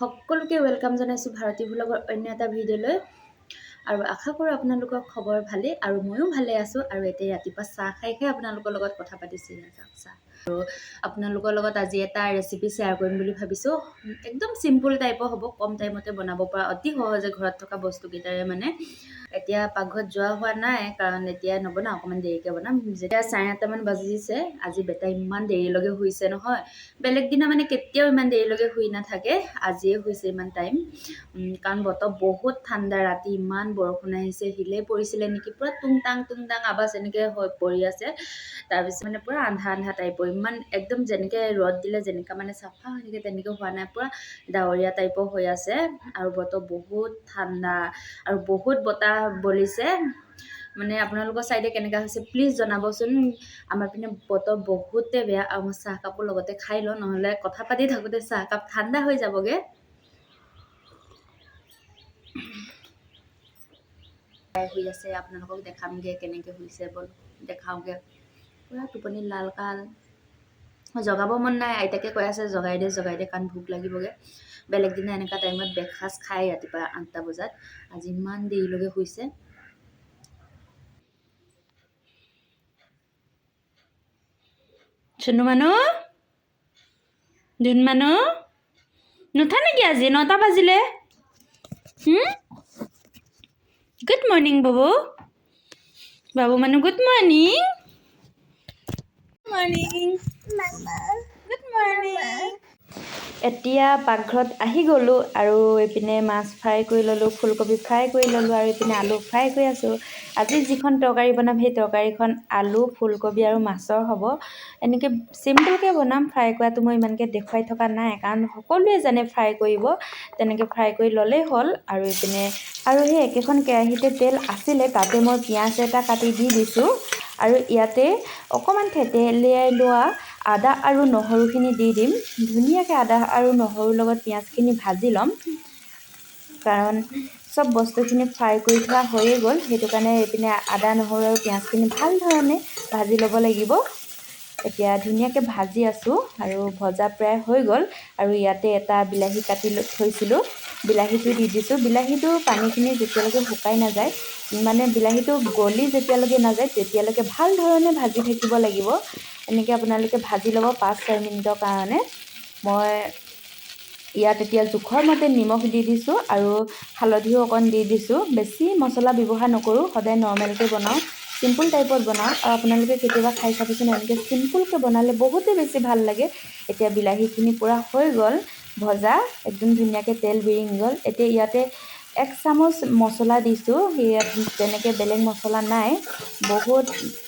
সকলোকে welcome জনাইছোঁ ভাৰতী ভ্লগৰ অন্য এটা ভিডিঅ'লৈ। আৰু আশা কৰোঁ আপোনালোকৰ খবৰ ভালেই আৰু ময়ো ভালে আছোঁ। আৰু এতিয়া ৰাতিপুৱা চাহ খাই খাই আপোনালোকৰ লগত কথা পাতিছোঁ। চাহ আৰু আপোনালোকৰ লগত আজি এটা ৰেচিপি শ্বেয়াৰ কৰিম বুলি ভাবিছোঁ। একদম চিম্পুল টাইপৰ হ'ব, কম টাইমতে বনাব পৰা, অতি সহজে ঘৰত থকা বস্তুকেইটাৰে। মানে এতিয়া পাকঘৰত যোৱা হোৱা নাই, কাৰণ এতিয়া নবনাওঁ, অকণমান দেৰিকৈ বনাম। যেতিয়া 8:30মান বাজিছে, আজি বেটা ইমান দেৰিলৈকে শুইছে নহয়। বেলেগ দিনা মানে কেতিয়াও ইমান দেৰিলৈকে শুই নাথাকে, আজিয়ে শুইছে ইমান টাইম। কাৰণ বতৰ বহুত ঠাণ্ডা, ৰাতি ইমান বৰষুণ আহিছে, শিলে পৰিছিলে নেকি, পূৰা টুং টাং টুং টাং আৱাজ এনেকৈ হৈ পৰি আছে। তাৰপিছত মানে পূৰা আন্ধা আন্ধা টাইপৰ, ইমান একদম যেনেকৈ ৰ'দ দিলে যেনেকুৱা মানে চাফা হৈ থাকে তেনেকৈ হোৱা নাই, পূৰা ডাৱৰীয়া টাইপৰ হৈ আছে। আৰু বতৰ বহুত ঠাণ্ডা আৰু বহুত বতাহ বলিছে। মানে আপোনালোকৰ ছাইডে কেনেকুৱা হৈছে প্লিজ জনাবচোন। আমাৰ পিনে বতৰ বহুতে বেয়া। আৰু মই চাহকাপো লগতে খাই লওঁ, নহ'লে কথা পাতি থাকোঁতে চাহকাপ ঠাণ্ডা হৈ যাবগৈ। শুই আছে, আপোনালোকক দেখামগৈ কেনেকৈ শুইছে, ব'ল দেখাওঁগৈ। পূৰা টোপনি লাল কাল, জগাব মন নাই। আইতাকে কৈ আছে জগাই দে জগাই দে, কাৰণ ভোক লাগিবগৈ। বেলেগ দিনা এনেকুৱা টাইমত ব্ৰেকফাষ্ট খায় ৰাতিপুৱা 8টা বজাত, আজি ইমান দেৰিলৈকে শুইছে। চুনু মানুহ, ধুন মানুহ, নুঠা নেকি আজি? 9টা বাজিলে। গুড মৰ্ণিং বাবু, বাবু মানুহ, good morning, morning, good morning. এতিয়া পাকঘৰত আহি গ'লোঁ আৰু এইপিনে মাছ ফ্ৰাই কৰি ল'লোঁ, ফুলকবি ফ্ৰাই কৰি ল'লোঁ আৰু এইপিনে আলু ফ্ৰাই কৰি আছোঁ। আজি যিখন তৰকাৰী বনাম সেই তৰকাৰীখন আলু, ফুলকবি আৰু মাছৰ হ'ব। এনেকৈ চিম্পুলকৈ বনাম, ফ্ৰাই কৰাটো মই ইমানকৈ দেখুৱাই থকা নাই, কাৰণ সকলোৱে জানে ফ্ৰাই কৰিব। তেনেকৈ ফ্ৰাই কৰি ল'লেই হ'ল। আৰু এইপিনে আৰু সেই একেখন কেৰাহীতে তেল আছিলে, তাতে মই পিঁয়াজ এটা কাটি দি দিছোঁ। আৰু ইয়াতে অকণমান থেতেলিয়াই লোৱা আদা আৰু নহৰুখিনি দি দিম। ধুনীয়াকৈ আদা আৰু নহৰুৰ লগত পিঁয়াজখিনি ভাজি ল'ম, কাৰণ চব বস্তুখিনি ফ্ৰাই কৰি থোৱা হৈয়ে গ'ল। সেইটো কাৰণে এইপিনে আদা, নহৰু আৰু পিঁয়াজখিনি ভাল ধৰণে ভাজি ল'ব লাগিব। এতিয়া ধুনীয়াকৈ ভাজি আছোঁ আৰু ভজা প্ৰায় হৈ গ'ল। আৰু ইয়াতে এটা বিলাহী কাটি থৈছিলোঁ, বিলাহীটো দি দিছোঁ। বিলাহীটোৰ পানীখিনি যেতিয়ালৈকে শুকাই নাযায়, মানে বিলাহীটো গলি যেতিয়ালৈকে নাযায় তেতিয়ালৈকে ভাল ধৰণে ভাজি থাকিব লাগিব। এনেকৈ আপোনালোকে ভাজি ল'ব 5-6 মিনিটৰ কাৰণে। মই ইয়াত এতিয়া জোখৰ মতে নিমখ দি দিছোঁ আৰু হালধিও অকণ দি দিছোঁ। বেছি মছলা ব্যৱহাৰ নকৰোঁ, সদায় নৰ্মেলকৈ বনাওঁ, চিম্পুল টাইপত বনাওঁ। আৰু আপোনালোকে কেতিয়াবা খাই চাবচোন, এনেকৈ চিম্পুলকৈ বনালে বহুতেই বেছি ভাল লাগে। এতিয়া বিলাহীখিনি পূৰা হৈ গ'ল ভজা, একদম ধুনীয়াকৈ তেল বিৰিঙি গ'ল। এতিয়া ইয়াতে 1 চামুচ মছলা দিছোঁ। ইয়াত তেনেকৈ বেলেগ মছলা নাই, বহুত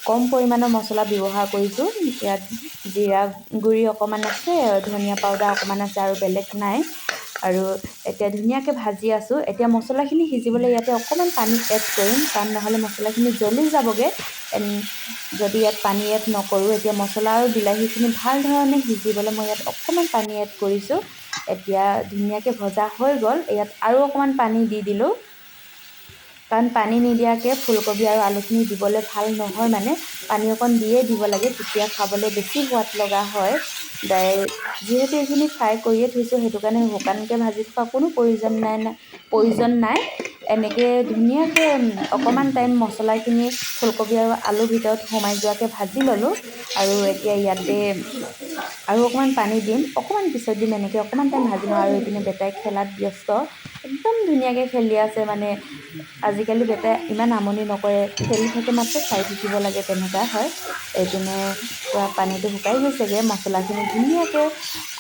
কম পৰিমাণৰ মছলা ব্যৱহাৰ কৰিছোঁ। ইয়াত জিৰা গুড়ি অকণমান আছে, ধনিয়া পাউডাৰ অকণমান আছে আৰু বেলেগ নাই। আৰু এতিয়া ধুনীয়াকৈ ভাজি আছোঁ। এতিয়া মছলাখিনি সিজিবলৈ ইয়াতে অকণমান পানী এড কৰিম, কাৰণ নহ'লে মছলাখিনি জ্বলি যাবগৈ যদি ইয়াত পানী এড নকৰোঁ। এতিয়া মছলা আৰু বিলাহীখিনি ভাল ধৰণে সিজিবলৈ মই ইয়াত অকণমান পানী এড কৰিছোঁ। এতিয়া ধুনীয়াকৈ ভজা হৈ গ'ল। ইয়াত আৰু অকণমান পানী দি দিলোঁ, কাৰণ পানী নিদিয়াকৈ ফুলকবি আৰু আলুখিনি দিবলৈ ভাল নহয়। মানে পানী অকণ দিয়ে দিব লাগে, তেতিয়া খাবলৈ বেছি সোৱাদ লগা হয়। যিহেতু এইখিনি ফ্ৰাই কৰিয়ে থৈছোঁ, সেইটো কাৰণে শুকানকৈ ভাজি থকা কোনো প্ৰয়োজন নাই। এনেকৈ ধুনীয়াকৈ অকণমান টাইম মছলাখিনি ফুলকবি আৰু আলুৰ ভিতৰত সোমাই যোৱাকৈ ভাজি ল'লোঁ। আৰু এতিয়া ইয়াতে আৰু অকণমান পানী দিম, অকণমান পিছত দিম। এনেকৈ অকণমান টাইম ভাজি লওঁ। আৰু এইপিনে বেটাই খেলাত ব্যস্ত, একদম ধুনীয়াকৈ খেলি আছে। মানে আজিকালি বেটাই ইমান আমনি নকৰে, খেলি থাকে, মাত্ৰ চাই থাকিব লাগে তেনেকুৱা হয়। এইপিনে পূৰা পানীটো শুকাই গৈছেগৈ, মছলাখিনি ধুনীয়াকৈ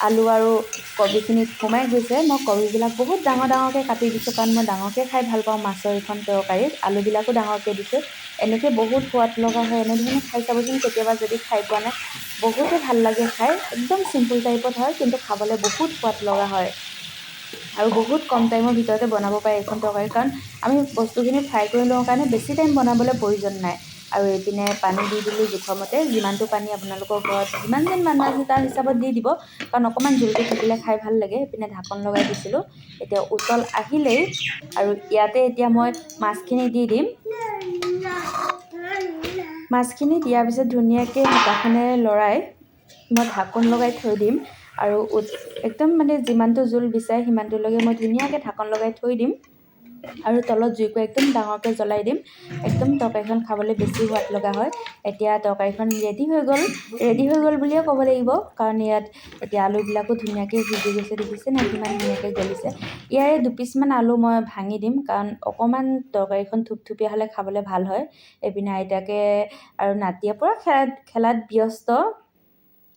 আলু আৰু কবিখিনিত সোমাই গৈছে। মই কবিবিলাক বহুত ডাঙৰ ডাঙৰকৈ কাটি দিছোঁ, কাৰণ মই ডাঙৰকৈ খাই ভাল পাওঁ মাছৰ এইখন তৰকাৰীত। আলুবিলাকো ডাঙৰকৈ দিছোঁ। এনেকৈ বহুত সোৱাদ লগা হয়, এনেধৰণে খাই চাবচোন কেতিয়াবা যদি খাই পোৱা নাই, বহুতে ভাল লাগে খাই। একদম চিম্পুল টাইপত হয়, কিন্তু খাবলৈ বহুত সোৱাদ লগা হয় আৰু বহুত কম টাইমৰ ভিতৰতে বনাব পাৰে এইখন তৰকাৰী, কাৰণ আমি বস্তুখিনি ফ্ৰাই কৰি লওঁ কাৰণে বেছি টাইম বনাবলৈ প্ৰয়োজন নাই। আৰু এইপিনে পানী দি দিলোঁ জোখৰ মতে, যিমানটো পানী আপোনালোকৰ ঘৰত যিমানজন মানুহ আছে তাৰ হিচাপত দি দিব, কাৰণ অকণমান জোলটো থাকিলে খাই ভাল লাগে। এইপিনে ঢাকন লগাই দিছিলোঁ। এতিয়া উতল আহিলেই আৰু ইয়াতে এতিয়া মই মাছখিনি দি দিম। মাছখিনি দিয়াৰ পিছত ধুনীয়াকৈ হেতাখনেৰে লৰাই মই ঢাকোন লগাই থৈ দিম। আৰু একদম মানে যিমানটো জোল বিচাৰে সিমানটোলৈকে মই ধুনীয়াকৈ ঢাকন লগাই থৈ দিম আৰু তলত জুইকুৰা একদম ডাঙৰকৈ জ্বলাই দিম। একদম তৰকাৰীখন খাবলৈ বেছি সোৱাদ লগা হয়। এতিয়া তৰকাৰীখন ৰেডি হৈ গ'ল, ৰেডি হৈ গ'ল বুলিয়ে ক'ব লাগিব, কাৰণ ইয়াত এতিয়া আলুবিলাকো ধুনীয়াকৈ সিজি গৈছে। দেখিছে নাই কিমান ধুনীয়াকৈ গলিছে। ইয়াৰে দুপিচমান আলু মই ভাঙি দিম, কাৰণ অকণমান তৰকাৰীখন থুপথুপীয়া হ'লে খাবলৈ ভাল হয়। এইপিনে আইতাকে আৰু নাতিয়ে পূৰা খেলাত ব্যস্ত।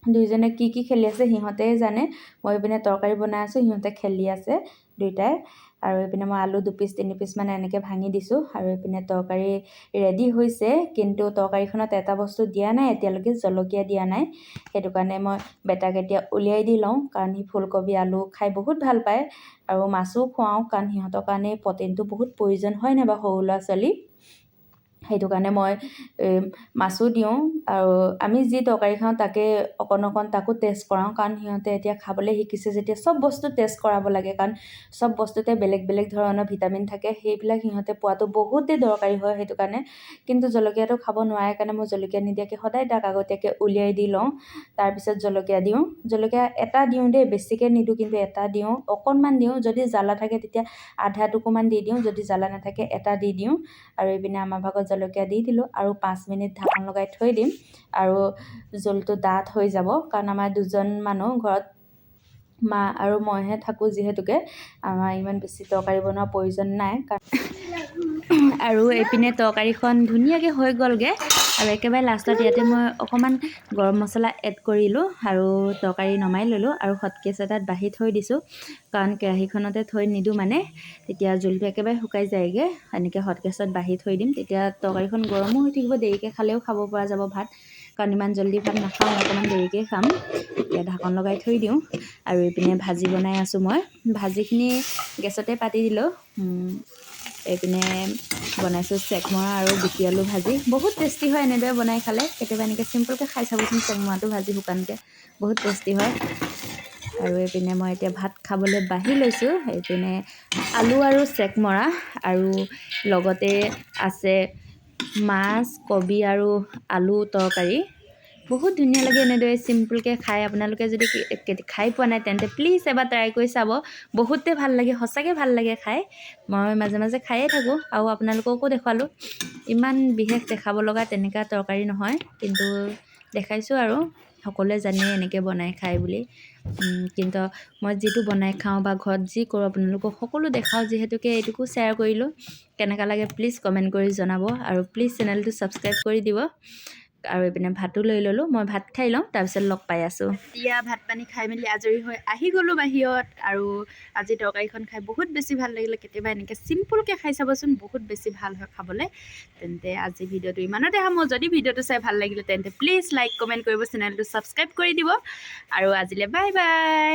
দুইজনে কি কি খেলি আছে সিহঁতে জানে। মই এইপিনে তৰকাৰী বনাই আছোঁ, সিহঁতে খেলি আছে দুইটাই। আৰু এইপিনে মই আলু দুপিচ তিনিপিচমান এনেকৈ ভাঙি দিছোঁ। আৰু এইপিনে তৰকাৰী ৰেডি হৈছে, কিন্তু তৰকাৰীখনত এটা বস্তু দিয়া নাই এতিয়ালৈকে, জলকীয়া দিয়া নাই। সেইটো কাৰণে মই বেটাক এতিয়া উলিয়াই দি লওঁ, কাৰণ সি ফুলকবি আলু খাই বহুত ভাল পায়। আৰু মাছো খুৱাওঁ, কাৰণ সিহঁতৰ কাৰণে প্ৰ'টিনটো বহুত প্ৰয়োজন হয় নাই বাৰু সৰু ল'ৰা ছোৱালী। সেইটো কাৰণে মই মাছো দিওঁ। আৰু আমি যি তৰকাৰী খাওঁ তাকে অকণ অকণ তাকো টেষ্ট কৰাওঁ, কাৰণ সিহঁতে এতিয়া খাবলৈ শিকিছে যেতিয়া চব বস্তু টেষ্ট কৰাব লাগে, কাৰণ চব বস্তুতে বেলেগ বেলেগ ধৰণৰ ভিটামিন থাকে, সেইবিলাক সিহঁতে পোৱাটো বহুতেই দৰকাৰী হয়। সেইটো কাৰণে কিন্তু জলকীয়াটো খাব নোৱাৰে কাৰণে মই জলকীয়া নিদিয়াকৈ সদায় তাক আগতীয়াকৈ উলিয়াই দি লওঁ, তাৰপিছত জলকীয়া দিওঁ। জলকীয়া এটা দিওঁ দেই, বেছিকৈ নিদিওঁ, কিন্তু এটা দিওঁ, অকণমান দিওঁ। যদি জ্বালা থাকে তেতিয়া আধা টুকুৰমান দি দিওঁ, যদি জ্বালা নাথাকে এটা দি দিওঁ। আৰু এইপিনে আমাৰ ভাগত জলকীয়া দি দিলোঁ আৰু 5 মিনিট ঢাকন লগাই থৈ দিম আৰু জোলটো ডাঠ হৈ যাব, কাৰণ আমাৰ দুজন মানুহ ঘৰত, মা আৰু মইহে থাকোঁ যিহেতুকে আমাৰ ইমান বেছি তৰকাৰী বনোৱাৰ প্ৰয়োজন নাই। আৰু এইপিনে তৰকাৰীখন ধুনীয়াকৈ হৈ গ'লগৈ। আৰু একেবাৰে লাষ্টত ইয়াতে মই অকণমান গৰম মছলা এড কৰিলোঁ আৰু তৰকাৰী নমাই ল'লোঁ। আৰু হটকেছ এটাত বাঢ়ি থৈ দিছোঁ, কাৰণ কেৰাহীখনতে থৈ নিদিওঁ, মানে তেতিয়া জোলটো একেবাৰে শুকাই যায়গৈ। এনেকৈ হটকেছত বাঢ়ি থৈ দিম, তেতিয়া তৰকাৰীখন গৰমো হৈ থাকিব, দেৰিকৈ খালেও খাব পৰা যাব ভাত, কাৰণ ইমান জল্দি ভাত নাখাওঁ, অকণমান দেৰিকৈ খাম। এতিয়া ঢাকন লগাই থৈ দিওঁ। আৰু এইপিনে ভাজি বনাই আছোঁ মই, ভাজিখিনি গেছতে পাতি দিলোঁ। এইপিনে বনাইছোঁ চেকমৰা আৰু গুটি আলু ভাজি, বহুত টেষ্টি হয় এনেদৰে বনাই খালে। কেতিয়াবা এনেকৈ চিম্পলকৈ খাই চাবচোন চেকমৰাটো ভাজি শুকানকৈ, বহুত টেষ্টি হয়। আৰু এইপিনে মই এতিয়া ভাত খাবলৈ বাঢ়ি লৈছোঁ। এইপিনে আলু আৰু চেকমৰা আৰু লগতে আছে মাছ, কবি আৰু আলু তৰকাৰী। বহুত ধুনীয়া লাগে এনেদৰে চিম্পলকৈ খাই। আপোনালোকে যদি খাই পোৱা নাই তেন্তে প্লিজ এবাৰ ট্ৰাই কৰি চাব, বহুতেই ভাল লাগে, সঁচাকৈ ভাল লাগে খাই। মই মাজে মাজে খায়ে থাকোঁ আৰু আপোনালোককো দেখুৱালোঁ। ইমান বিশেষ দেখাব লগা তেনেকুৱা তৰকাৰী নহয়, কিন্তু দেখাইছোঁ আৰু সকলোৱে জানেই এনেকৈ বনাই খায় বুলি। কিন্তু মই যিটো বনাই খাওঁ বা ঘৰত যি কৰোঁ আপোনালোকক সকলো দেখাওঁ, যিহেতুকে এইটোকো শ্বেয়াৰ কৰিলোঁ। কেনেকুৱা লাগে প্লিজ কমেণ্ট কৰি জনাব আৰু প্লিজ চেনেলটো ছাবস্ক্ৰাইব কৰি দিব। আৰু এইপিনে ভাতো লৈ ল'লোঁ, মই ভাত খাই লওঁ, তাৰপিছত লগ পাই আছোঁ। এতিয়া ভাত পানী খাই মেলি আজৰি হৈ আহি গ'লোঁ বাহিৰত। আৰু আজি তৰকাৰীখন খাই বহুত বেছি ভাল লাগিলে। কেতিয়াবা এনেকৈ চিম্পুলকৈ খাই চাবচোন, বহুত বেছি ভাল হয় খাবলৈ। তেন্তে আজি ভিডিঅ'টো ইমানতে সামৰোঁ। যদি ভিডিঅ'টো চাই ভাল লাগিলে তেন্তে প্লিজ লাইক কমেণ্ট কৰিব, চেনেলটো ছাবস্ক্ৰাইব কৰি দিব। আৰু আজিলৈ বাই বাই।